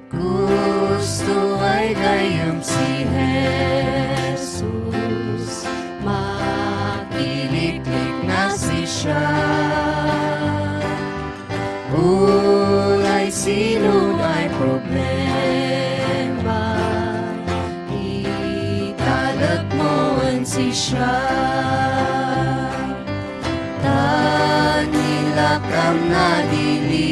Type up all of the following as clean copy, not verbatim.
Gusto ay gayam si Jesus, makiliklik na siya. Ulay sinun ay problema, italag mo ang siya. Tanilakam na diligan,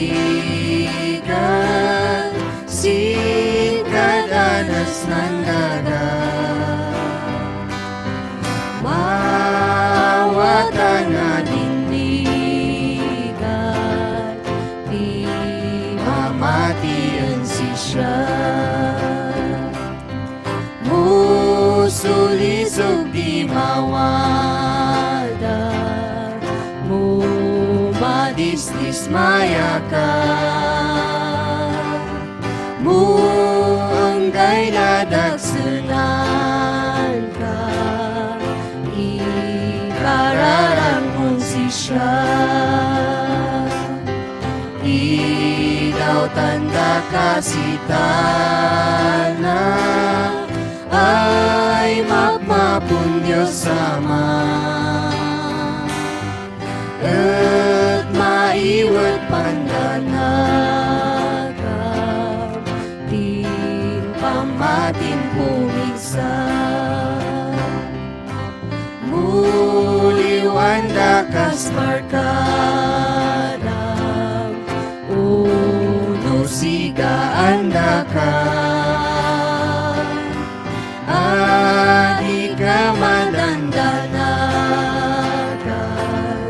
kadanas ng daga. Mawatan na dindigan, di mamatian siya. Musulisog di mawada, mumadisdismayakan. Muanggay nadagsanan ka, ikararangkong siya. Ilaw tanda kasitana, ay magmapunyo sama. At maiwat pandanagan, di pamatin pumigsa. Muliwanda kas markadang, uno sigaan ka. Adi ka madandanagan,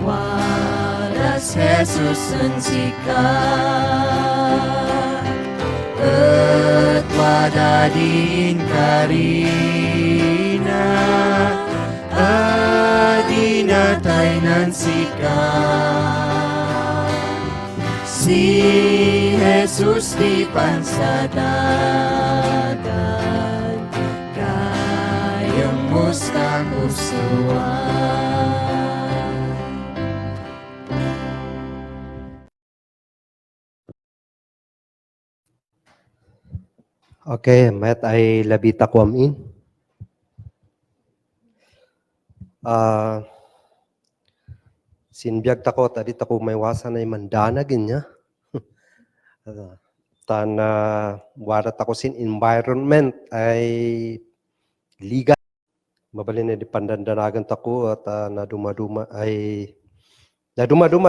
waras Jesus ang sikat. At wadadin karina, adi natay ng sikat. Si Jesus di pansadagan, kayang musta kusuan. Okay, met ay labita ko amin. Sinbiyag tako, tadi tako may wasan ay mandana ginya. Tana warat ako sin environment ay liga. Mabalin na di pandandanagan tako at naduma-duma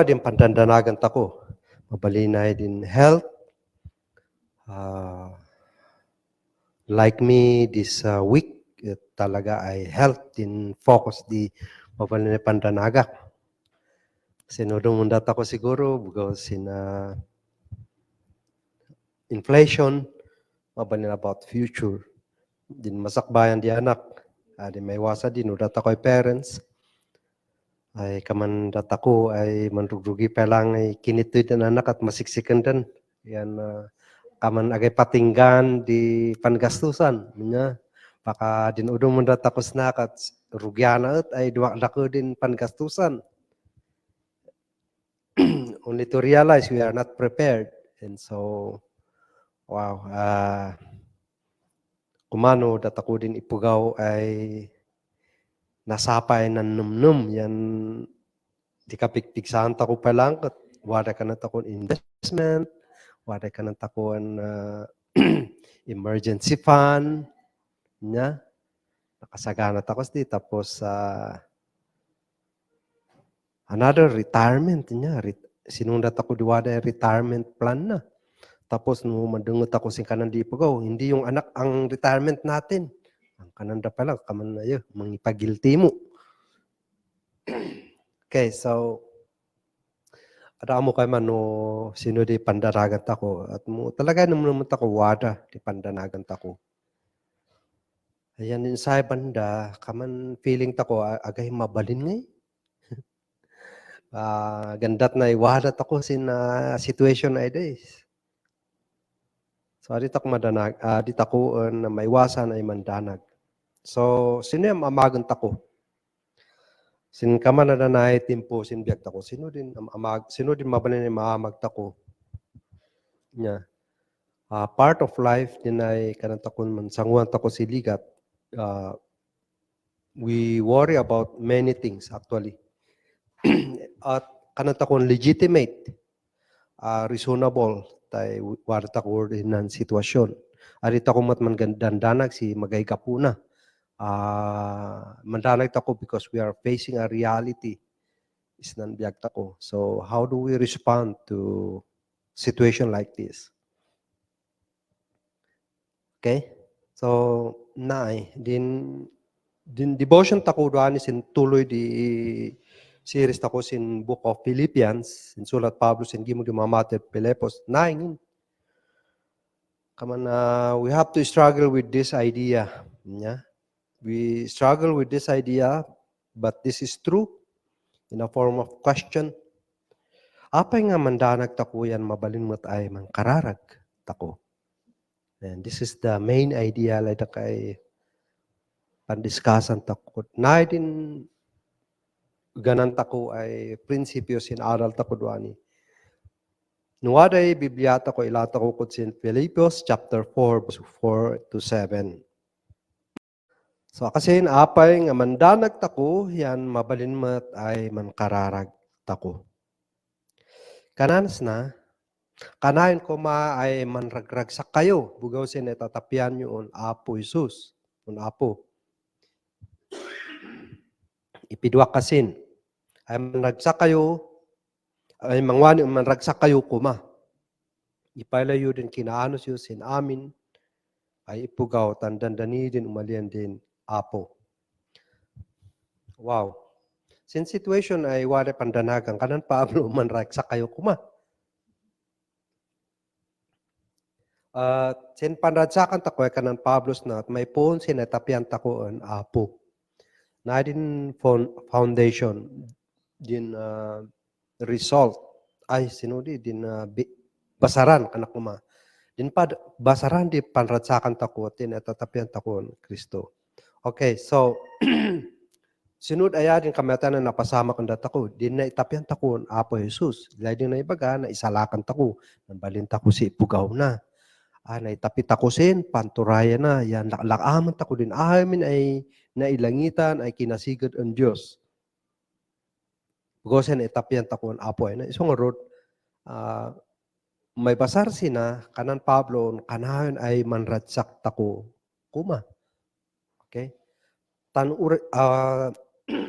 din pandandanagan tako. Mabalin na din health. Like me this week, talaga ay health din focus di mabalin na pandanaga. Sinudong mundat ako siguro because in inflation, mabalin about future. Din masakbayan di anak. Di may wasa din, udat ako ay parents. Ay kaman dat ako ay manrugrugi pa lang ay kinitoy din anak at masiksikan din. Yan, kaman agay patinggan di pangastusan. Nya, baka din udong mundat ako snack at rugyana at ay duwak lako din pangastusan. Only to realize we are not prepared. And so, wow, kumano dat ako din ipugaw ay nasapay ng num-num. Yan, di ka pikpiksahan tako pa lang at wala ka na takon investment, wala ka na takon emergency fund. Nya, nakasagana takos di. Tapos, another retirement niya. Sinundat ako diwada retirement plan na. Tapos nung madungot ako sin kanan di pugaw, hindi yung anak ang retirement natin. Ang kananda pa lang, kaman na yun, mangipagilty mo. Okay, so, ada mo kay man no, sino di pandanagan tako. At mo, talaga naman tako wada di pandanagan tako. Ayan din sa banda, kaman feeling tako, agay mabalin ngay. Gandat na iwadat ako sin situation na days. So adita ko madanag, adita ko na maiwasan ay mandanag. So sino yung amagan tako? Sin kaman na danay timpo sin biyak tako. Sino din mabalin ni maamag tako? Nya. Part of life din ay kanang takon man sanguan tako si ligat. We worry about many things actually. At kanang takon legitimate, reasonable tay warta ko din ng sitwasyon. Arita ko mat man dandanag si magay kapuna. Mandanag tako because we are facing a reality is nan biag tako. So how do we respond to situation like this? Okay? So naay din devotion tako duani sin tuloy di series tako sin Book of Philippians, sin sulat Pablo sin gimo di mamate Pilipos, naingin. Kaman we have to struggle with this idea. Yeah? We struggle with this idea, but this is true in a form of question. Apay nga mandanag tako yan mabalin mo't ay mangkararag tako. And this is the main idea like kay pandiskasan tako. Na din ganan tako ay prinsipyo sin aral tako duani. Nuwaday Bibliata ko ilata ko sin Philippians chapter 4 verse 4 to 7. So kasi apay nga mandanag tako yan mabalin mo't ay mankararag tako. Kananas na kanayon ko ay manragragsak kayo. Bugaw sin itatapian nyo on Apo Jesus. On Apo. Ipidwa kasin. Ay manragsak kayo. Ay mangwani manragsak kayo kuma. Ipalayo din kinaanos yun sin amin. Ay ipugaw tandandani din umalian din Apo. Wow. Sin situation ay wala pandanagan. Kanan Pablo manragsak kayo kuma. Sin panradsakan tako kanan Pablos na at may pon sinatapian tako an Apo. Na din foundation din result ay sinudi din basaran kanak kuma. Din pa basaran di panradsakan tako tin atatapian tako an Kristo. Okay, so sinud aya din kamatan na napasama kanda tako din na itapian tako an Apo Jesus. Dahil din na ibaga na isalakan tako nambalin tako si ipugaw na. Naitapit ako sin, panturaya na, yan, lakaman tako din. Amin ay nailangitan, ay kinasigad ang Diyos. Bugosan itapian tako ang apo. Isang rod, may basar sina, kanan Pablo, kanahan ay manratsak tako, kuma. Okay?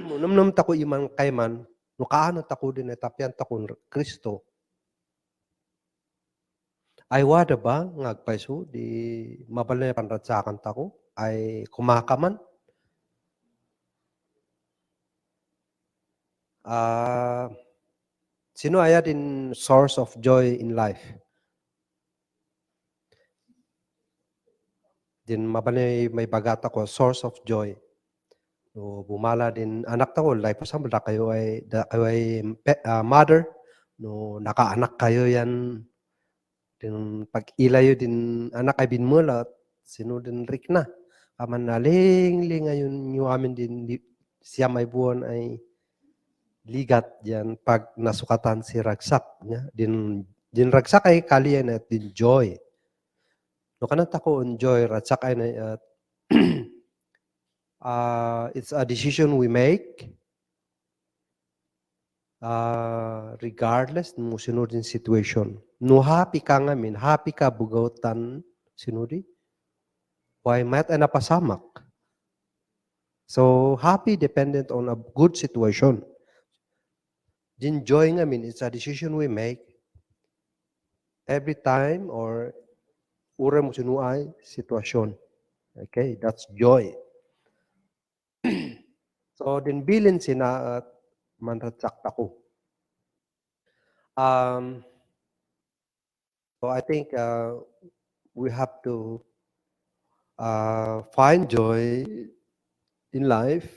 Munamnam tako imang kayman, nukaan tako din, itapian tako Kristo. Ay wada ba ngagpaiso di mabalay panratsakan tako ay kumakaman. Sino aya din source of joy in life? Din mabalay may bagat ako source of joy. No bumala din anak tako like for example da kayo ay mother no nakaanak kayo yan. Din pag-ilayo din anak ay binmulat, sino din rik na. Aman naling ngayon yung amin din siya may buwan ay ligat yan pag nasukatan si ragsak niya. Din ragsak ay kaliyan at din joy. No kanata ko on joy, ragsak ay na it's a decision we make. Regardless mo sinod din situation. No happy ka ngamin, happy ka bugautan sinudi. Why mat ay napasamak. So happy dependent on a good situation. Din joy ngamin, it's a decision we make every time or ura mo sinuay sitwasyon. Okay, that's joy. So din bilin sina at manratsak ako. So I think we have to find joy in life.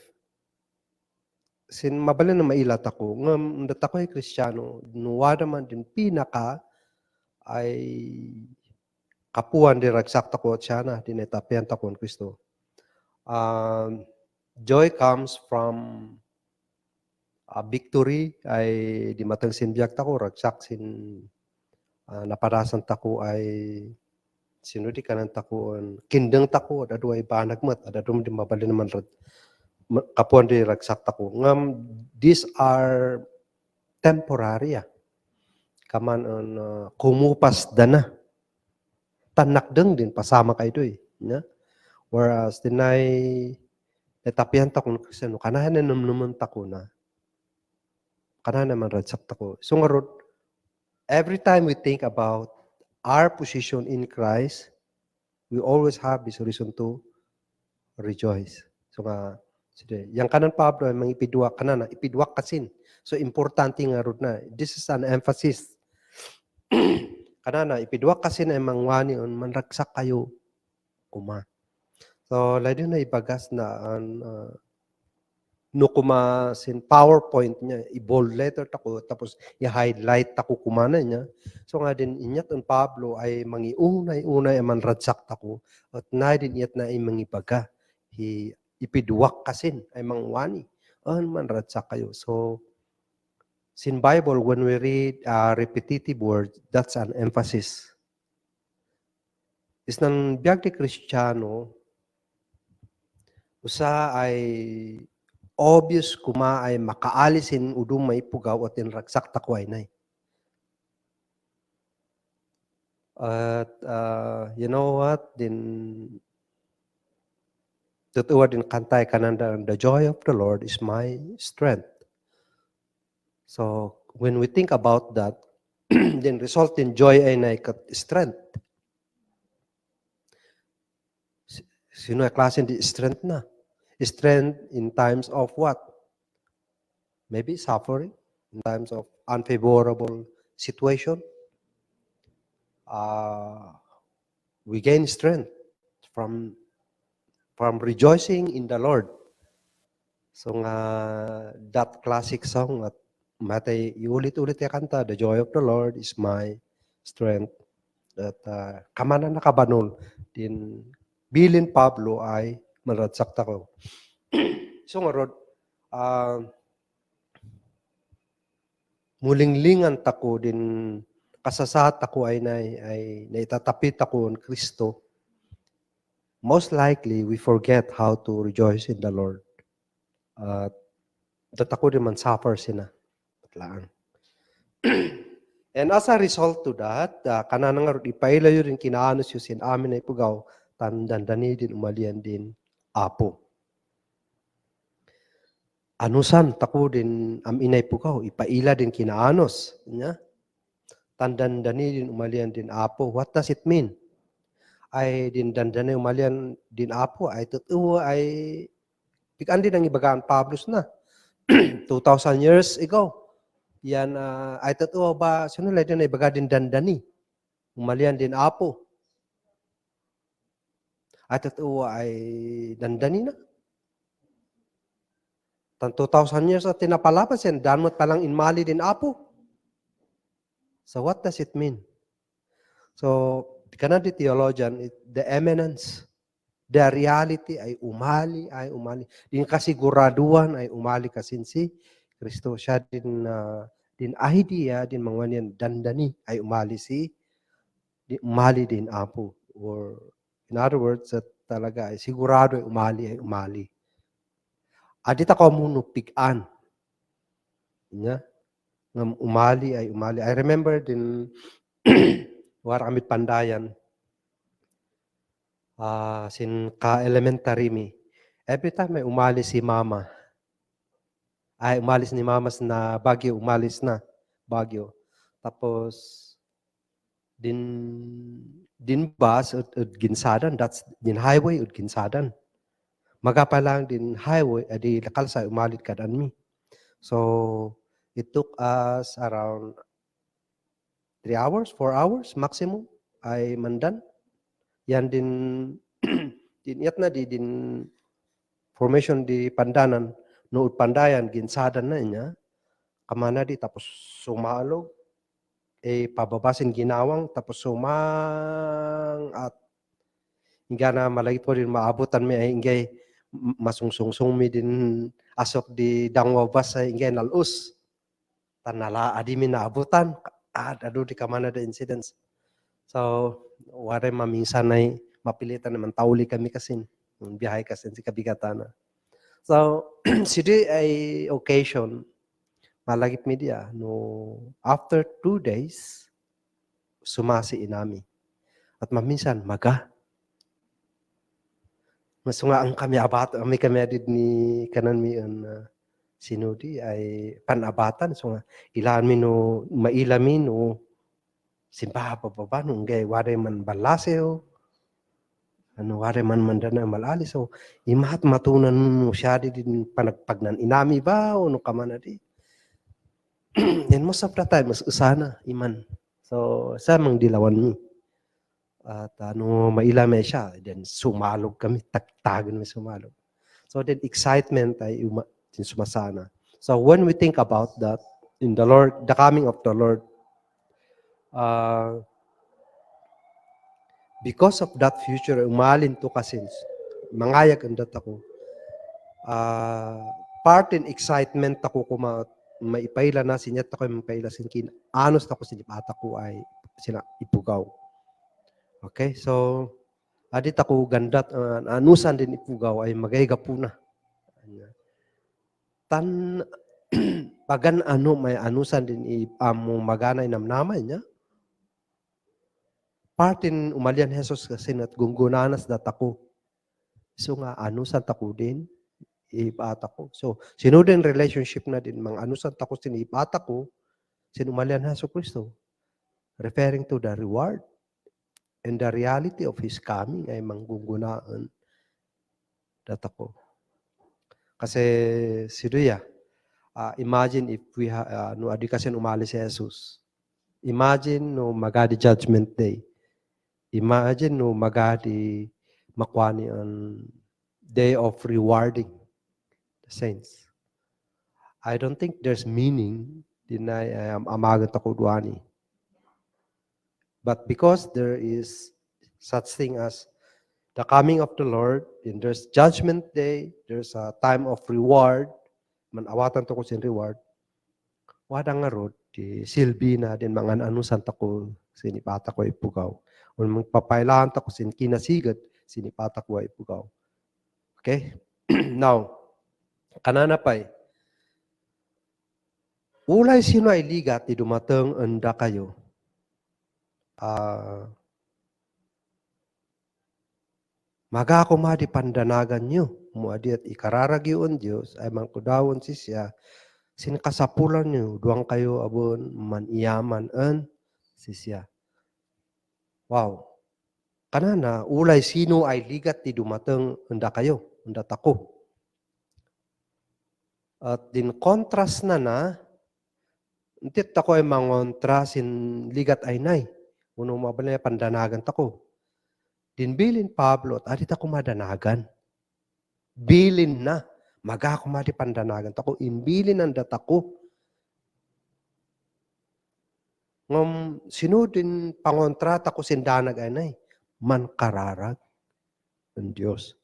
Sin mabalin na mailat ako. Ngam dat ako ay Kristiyano, nuwada man din pinaka ay kapuan di ragsak tako at siya na, dinetapian tako ng Kristo. Joy comes from victory ay di matang sinbiyak tako, ragsak sin naparasan tako ay sinudi kanan takuan kindeng tako adado ay banag mat adado di mabali naman kapuan di ragsak tako ngam these are temporary kaman on kumupas dana tanakdeng din pasama kay doy nya whereas dinay netapian tako no Kristiano kanahan na naman tako na kanahan naman ragsak tako so ngarod every time we think about our position in Christ we always have this reason to rejoice. So nga, sige, yang kanan Pablo ay mga ipidwak kanan, ipidwak kasin. So importante nga rod na. This is an emphasis. Kanana, ipidwak kasin ay mangwani on manragsak kayo kuma. So, lalo na ibagas na an no kuma sin PowerPoint niya, i-bold letter tako, tapos i-highlight tako kumana niya. So nga din, inyat ang Pablo ay mangiunay-unay ay manradsak tako, at na din iyat na ay mangibaga. Ipidwak kasin ay mangwani. Manradsak kayo. So, sin Bible, when we read repetitive words, that's an emphasis. Is nang biyag ni Kristiyano, usa ay obvious kuma ay makaalisin udum may pugaw at ragsak takway nay. At you know what? Totoo din kantay kananda, the joy of the Lord is my strength. So when we think about that, then result in joy ay nay strength. Sino ay klase di strength na? Strength in times of what? Maybe suffering, in times of unfavorable situation. We gain strength from rejoicing in the Lord. So nga, that classic song at matay iulit-ulit ya kanta, the joy of the Lord is my strength. That kamana nakabanol din bilin Pablo ay maradsak tako. So nga rod, mulinglingan tako din kasasat ako ay naitatapit ako ng Kristo. Most likely, we forget how to rejoice in the Lord. Dat ako din man suffer sina. Patlaan. And as a result to that, kanana nga ipailayo rin kinaanos yun sin amin na ipugaw, tandandani din umalian din apo. Anusan, tako din inay pugaw, ipaila din kinaanos. Nya? Tandandani din umalian din apo. What does it mean? Ay din dandani umalian din apo, ay totoo ay pikan din ang ibagaan Pablos na. 2,000 years ago. Yan ay totoo ba, sinulay din na ibaga din dandani. Umalian din apo. Ay totoo ay dandani na. Tan 2,000 years at tinapalapas yan, danmot palang inmali din apo. So what does it mean? So, kanan di theologian, the eminence, the reality ay umali. Din kasiguraduan ay umali kasin si Kristo. Siya din idea, din mangwanian dandani ay umali umali din apo. Or in other words, talaga ay sigurado ay umali. Adita ko munupigan. Nya? Ngam umali. I remember din war amit pandayan sin ka-elementary mi. Every time may umalis si mama. Ay umalis ni mama na Baguio, umalis na Baguio. Tapos din bus ut ginsadan, that's din highway ut ginsadan. Maga pa lang din highway, adi kalsay umalit kadan mi. So, it took us around 3 hours, 4 hours maximum ay mandan. Yan din din formation di pandanan, nood pandayan, ginsadan na niya, kamana di tapos sumalog, pababasin ginawang tapos sumang at hingga na malagi po rin maabutan mi ay ingay masungsungsung mi din asok di dangwabas ay ingay nalus. Tanala adi mi naabutan. Adu di kamana da incidents. So, wari maminsan ay mapilitan naman tauli kami kasin. Biyahe kasin si kabigatan na. So, sidi ay occasion, malagip mi dia, no, after 2 days, sumasi inami. At maminsan, maga. Masungaan kami abat, kami adid ni kanan mi sinudi ay panabatan. So nga, ilan mi no, maila mi no, simbaha pa no, ngay wari man balaseo, wari man mandana malali. So, imahat matunan mo siya din panagpagnan inami ba o no kamana di. Then most of the time, mas usana, iman. So, sa mang dilawan mi. At maila may siya, then sumalog kami, tagtagan may sumalog. So, then excitement ay sumasana. So, when we think about that, in the Lord, the coming of the Lord, because of that future, umalin to kasi, mangayag ang dat ako. Part in excitement ako maipayla na sinyat ako yung maipayla sinkin. Anos ako sinipata ko ay sina ipugaw. Okay, so adit ako gandat anusan din ipugaw ay magayga po na. Pagan may anusan din magana namnamay niya. Partin umalian Jesus kasi nat gunggunanas datako. So nga anusan tako din ipata ko. So sino din relationship na din mga anusan tako sinipata ko sinumalian Hesus Kristo. Referring to the reward and the reality of His coming ay manggugunaan datako. Kasi siduya, imagine if we no adi kasi umalis si Jesus. Imagine no magadi judgment day. Imagine no magadi makwani ang day of rewarding the saints. I don't think there's meaning dinay amagat ako duani. But because there is such thing as the coming of the Lord, and there's judgment day, there's a time of reward, manawatan to ko sin reward, wada nga rod, di silbi na din mga anusan tako sinipata ko ipugaw. O magpapailahan tako sin kinasigat, sinipata ko ipugaw. Okay? Now, kanana pa'y, ulay sino ay ligat, di dumatang anda kayo. Maga ako madi pandanagan nyo. Muadi at ikararagyon Diyos ay mangkudawon siya. Sinkasapulan nyo. Duwang kayo abon maniyaman an siya. Wow. Kanana, ulay sino ay ligat ti dumateng unda kayo. Unda tako. At din contrast na intit tako ay mangontra sin ligat ay nay. Uno mabalay pandanagan tako. Dinbilin Pablo at adit ako madanagan. Bilin na. Maga ako madi pandanagan. Tako imbilin ang datako. Ngam sinudin pangontrata ko sindanag anay. Mankararag ng Diyos.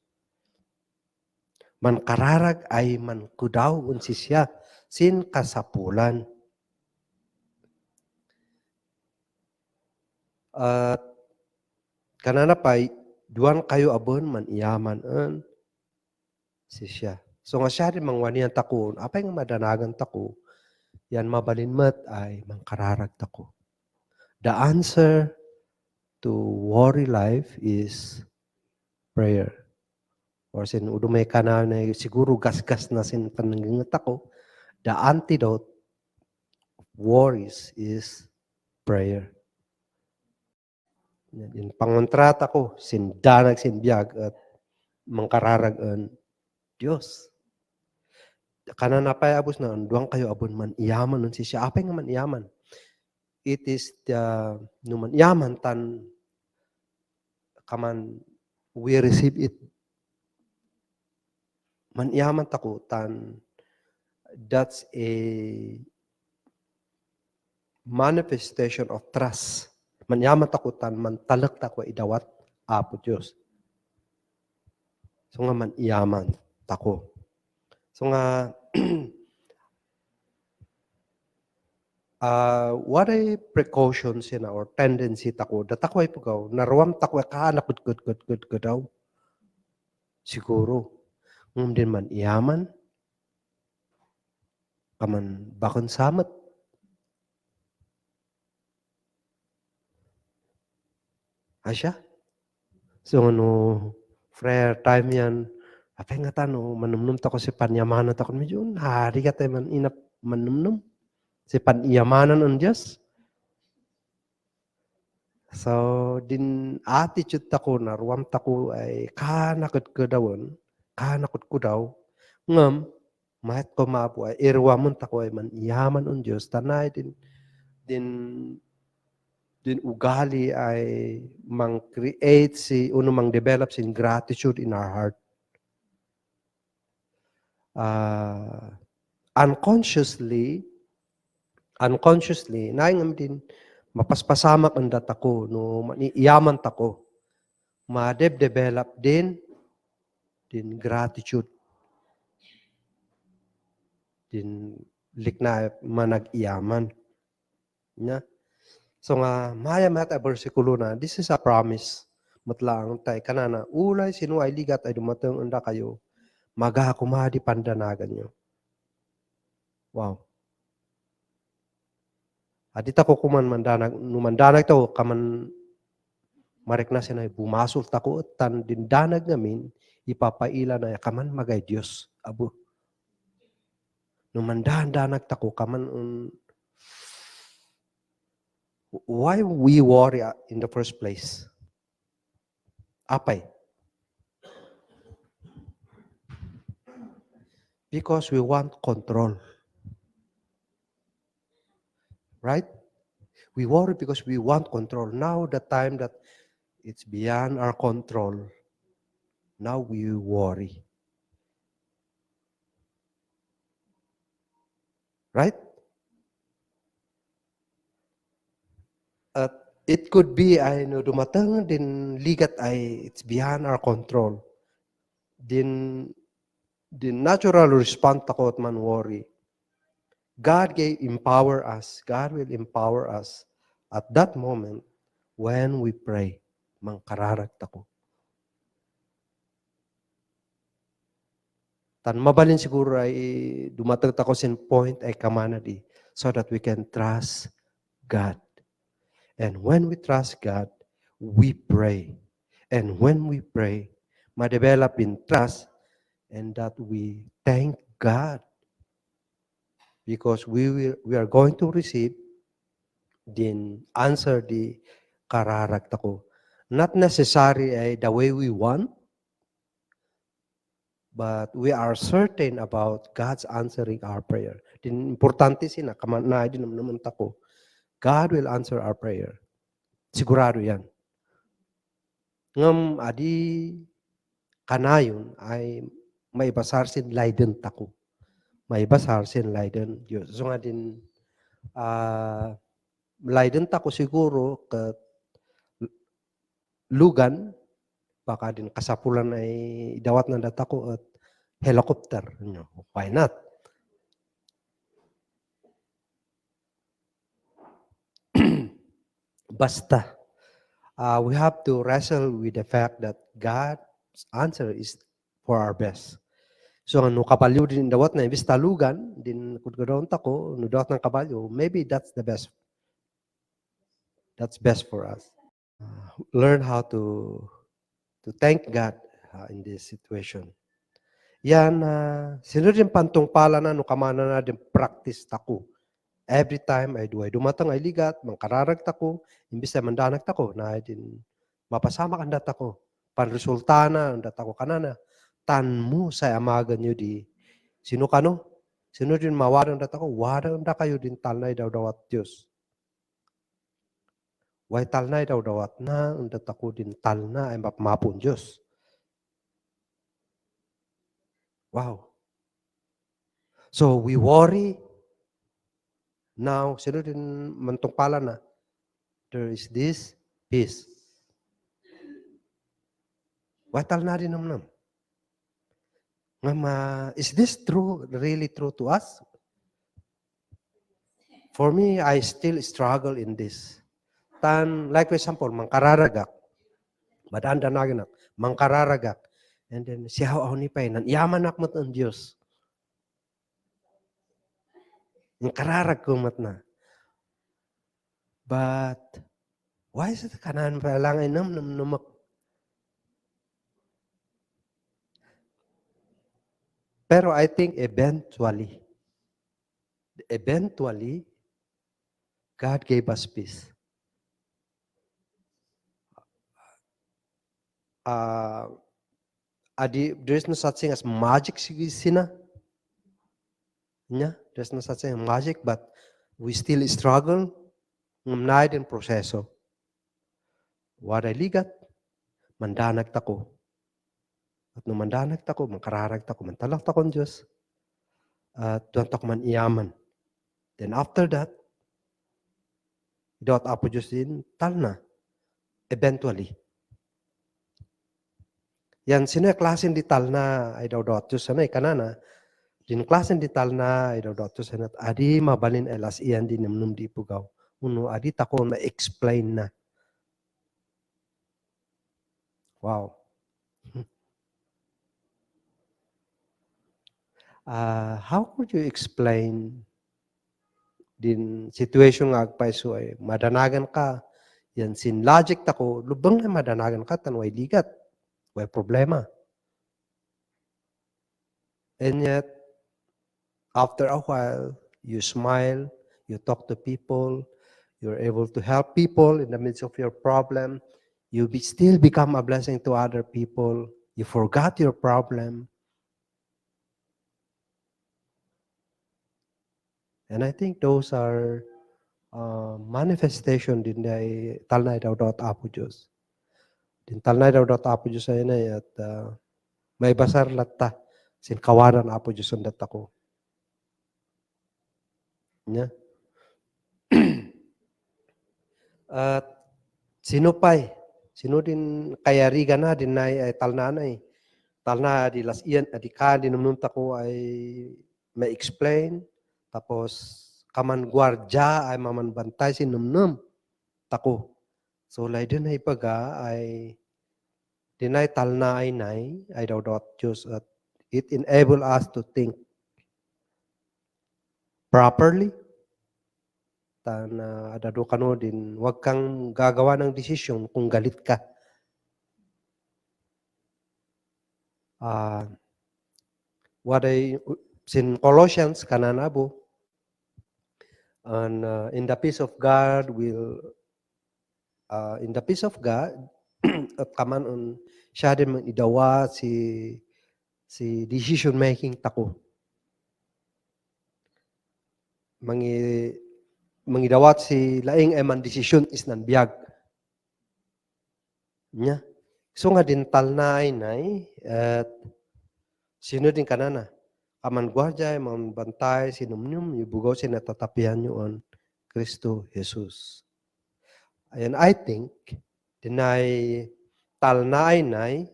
Mankararag ay mankudaw unsi siya. Sin kasapulan. At kanana pa'y duwan kayo abon man iyaman an siya. So nga siya rin mangwanian tako, apay nga madanagan tako, yan mabalinmat ay mangkararag tako. The answer to worry life is prayer. Or sin udumay ka na siguro gasgas na sin panangingat ako, the antidote of worries is prayer. Yung pangontrata ko, sindanag sinbiyag at mangkararag an Diyos. Kanan apay abos na duwang kayo abon man iyaman nun siya. Apay nga man iyaman. It is the numan iyaman tan kaman we receive it. Man iyaman tako tan that's a manifestation of trust. Manyaman takutan, mantalak tako idawat Apo Diyos. So nga man iyaman tako. So nga, what ay precautions yun or tendency tako, datako ay pugaw, naruam tako ay kaanak gud daw. Siguro, ngum din man iyaman, kaman bakon samat. Asya? So ano, prayer time yan, apay nga tano, manumnum tako si panyamanan tako, medyo hari ka tayo man inap manumnum. Si panyamanan ang Diyos. So, din attitude tako na ruam tako ay kanakot ko dawon, kanakot ko daw, ngam, mahit ko maapo ay irwamon tako ay man iyaman ang Diyos, tanay din ugali ay mang-create uno mang-develop sin gratitude in our heart. Unconsciously, naingam din, mapaspasamak ang data ko, no, iyaman tako, ma-develop din gratitude, din likna manag-iyaman. Nya? So nga, maya mata versikulo na, this is a promise. Matlaang tay kanana, ulay sino ay ligat ay dumatang unda kayo, magakumadi pandanagan nyo. Wow. Adita ko kuman numandanag to, kaman marek na sinay bumasol tako tan dindanag ngamin, ipapaila na kaman magay Diyos. Abo. Numandanag tako, kaman why we worry in the first place? Apay? Because we want control. Right? We worry because we want control. Now the time that it's beyond our control, now we worry. Right? It could be ay no dumatang din ligat ay it's beyond our control. Din natural response takot man worry. God will empower us at that moment when we pray. Mangkararag tako. Tan mabalin siguro ay dumatag tako sin point ay kamana di so that we can trust God. And when we trust God, we pray. And when we pray, ma-develop in trust and that we thank God. Because we are going to receive din answer di kararag tako. Not necessary ay the way we want, but we are certain about God's answering our prayer. Din importante sina kamanay din naman tako. God will answer our prayer. Sigurado yan. Ngam adi kanayon ay may basar sin Leiden tako. May basar sin Leiden Diyos. So nga din Leiden tako siguro kat lugan baka din kasapulan ay dawat na data ko at helicopter. Why not? Basta. We have to wrestle with the fact that God's answer is for our best. So no kabalyo din dawat na imbis talugan din kudgudon tako no dawat ng kabalyo, maybe that's the best. That's best for us. Learn how to thank God in this situation. Yan, sino din pantong pala na no kamana na din practice tako. Every time ay dumatang ay ligat, mangkararag tako, imbis na mandanag tako, na din mapasama kan data ko. Panresulta na, ang data ko kanana. Tan mo sa amagan nyo di. Sino kano? Sino din mawarang data ko? Warang da kayo din talnay daw dawat Diyos. Way talnay daw dawat na, ang data ko din talna ay mapmapon Diyos. Wow. So we worry Now, sino din mantong pala na, there is this peace. Watal na rin namnam. Is this true, really true to us? For me, I still struggle in this. Like for example, mangkararagak. Madanda na ginak, mangkararagak. And then, siya ako ni Pay, yaman ak mat ang Diyos. Yung kararag ko mat na. But, why is it kanan pa lang ay namak? Pero I think eventually, God gave us peace. There's no such thing as magic sina. Yeah, there's no such thing as magic, but we still struggle. Ngamnay din proseso. Waday ligat, mandanag tako. At nung mandanag tako, mangkararag tako, mantalak takon Diyos. At doon tako man iyaman. Then after that, idawat apo Diyos din, tal na. Eventually. Yan, sino yung klasin di tal na, ay daw Diyos, sanay kanana, din klasin di tal na, ay daw Diyos, sanat, adi mabalin elas iyan din namnum di pugaw. Uno, adi tako na-explain na. Wow. How could you explain din situation nga agpaiso ay madanagan ka, yan sin logic tako, lubang na madanagan ka, tanway ligat, way problema. And yet, after a while, you smile, you talk to people, you're able to help people in the midst of your problem, you still become a blessing to other people, you forgot your problem. And I think those are manifestation din ay talnay daw apo Diyos. Din talnay daw apo Diyos ay na at may basar latta sin kawaran apo Diyos ang data ko. Nya? At sino pa'y? Sino din kayariga na din ay talnanay. Talna di las iyan di ka din numunta ko ay may explain tapos kaman gwardya ay mamanbantay sinumnum tako. So lay din ay paga ay dinay talna ay nay ay daw Diyos at it enable us to think properly. Adado kano din, wag kang gagawa ng desisyon kung galit ka. Sin Colossians kananabo, and in the peace of God at kaman on siya din man idawa si decision making tako. Mangidawat si laing eman decision is nanbiyag. Nya. So nga din talnay nay at sino din kanana? Kaman gwardya, man bantay, sinumnyum, ibugaw sinatatapian nyo on Kristo Jesus. And I think, dinay talnay nay,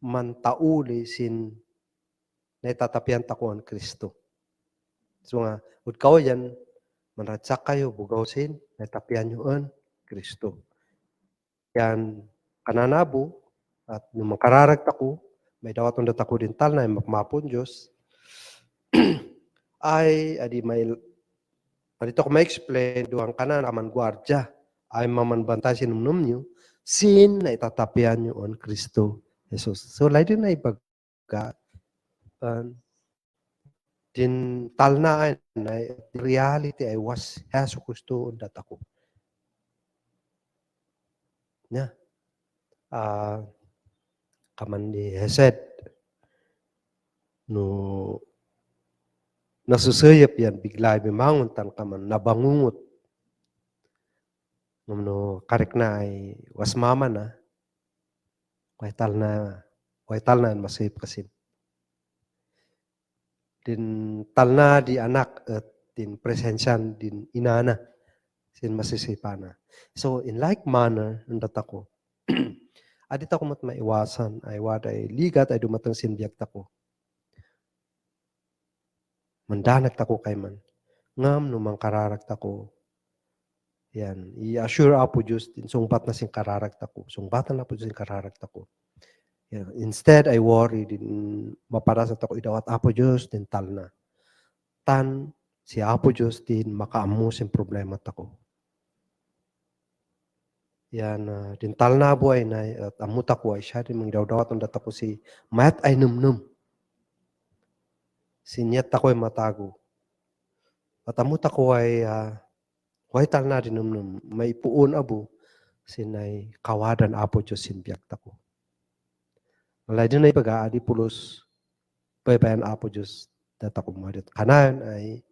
mantauli sin naitatapian tako on Kristo. So nga, udkaw yan, manratsak kayo, bugaw sin, naitapian nyo on Kristo. Yan, kananabo, at nung makararag tako, may dawatong datako din tal na mapmapon Diyos, ay, dito ko ma-explain, duwang kanan, aman gwardya, ay mamanbantay sinumnum nyo, sin na itatapian nyo on Kristo Jesus. So, lay din na ibaga, din talnaan na reality ay was Yesu Kristo on datako. Nya. Kaman ni Hesed, no nasusuyap yan, bigla bimangon tan kaman, nabangungot. No karek na ay was mama na, way tal na masuyap kasin. Din tal na di anak at din presensyan din inana sin masisipana. So in like manner, ndat ako, adit ako mat maiwasan ay waday ligat ay dumatang sinbiyak tako. Mandanag tako kay man. Ngam numang kararag tako. Yan, i-assure apo Diyos din sungbat na sing kararag tako. Sungbatan na po sing kararag tako. Yan. Instead, I worry din maparasat ako idawat apo Diyos din tal na. Tan si apo Diyos din makaamu sin problema tako. Yan, din tal na buhay na at amuta ko ay siya din mangdawdawat ang data ko si mayat ay numnum. Sinyat ako ay matago. At amuta ko ay huwag tal na din numnum. May puun abo sinay kawadan apo Diyos sinbiyak tako. Malay din na ibaga, adi pulos baybayan apo Diyos data ko madit. Kanan ay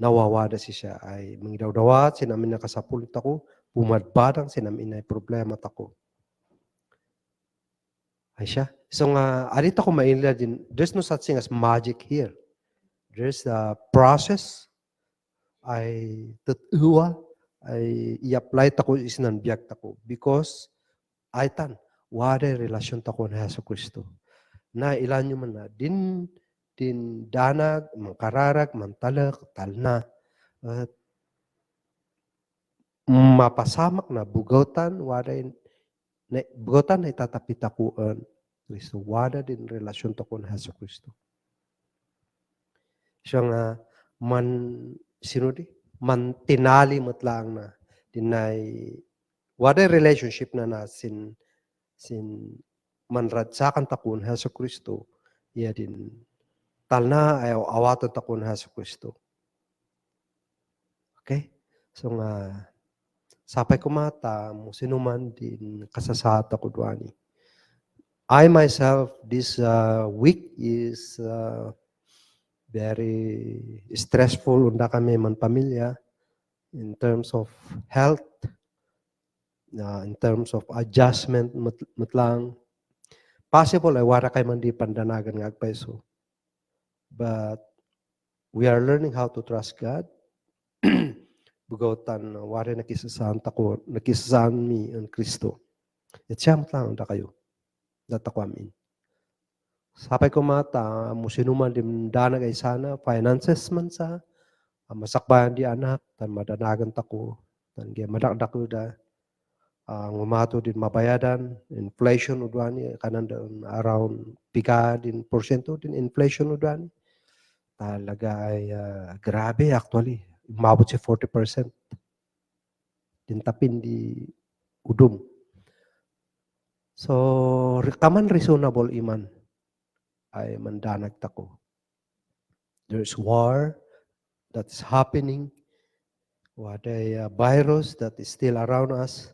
nawawada si siya ay mangidawdawat sinamin na kasapulit ako, bumadbadang sinamin ay problema tako. Ay siya. So nga, adit ako maila din, there's no such thing as magic here. There's a process ay tatuwa ay i-apply tako isinanbiyak tako because ay tan wala relasyon tako na Hesus Kristo. Na ilan nyo man na din danag, mangkararag, mantalak, talna at mapasamak na bugotan bugotan na itatapit takuan Kristo. Wala din relasyon tako na Hesus Kristo. Siya nga man tinali matlang na dinay wala relationship na sin manradsakan takon Hesus Kristo iya din talna ay awatan takon Hesus Kristo. Okay? So nga sapay kumata mo sinuman din kasasat ako duani. I myself this week is very stressful unda kami man pamilya in terms of health, in terms of adjustment matlang. Possible ay wara kay man di pandanagan nga agpaiso. But we are learning how to trust God. Bugotan wari nakisasahan tako, nakisasahan mi ang Kristo. At siya matlang unda kayo. Data ko amin. Sapay ko mata, musinuman din danag ay sana, finances man sa, masakbayan di anak, tan madanagan tako, tan madakdak ko da, ngumato din mabayadan, inflation udwani, kanan doon around pika din porsyento din inflation udwani. Talaga ay grabe actually, umabot si 40%. Din tapin di udum. So, kaman reasonable iman ay mandanag tako. There's war that's happening. What a virus that is still around us.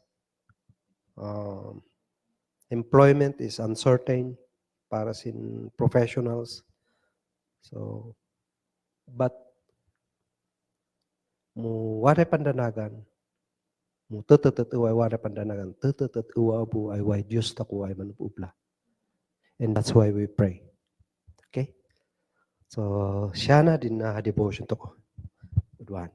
Employment is uncertain para sin professionals. So, but mo wala pandanagan. Mo ay wala pandanagan. Ay why Diyos tako ay manupubla. And that's why we pray. Okay? So, siya na din na devotion to ko. Udwan.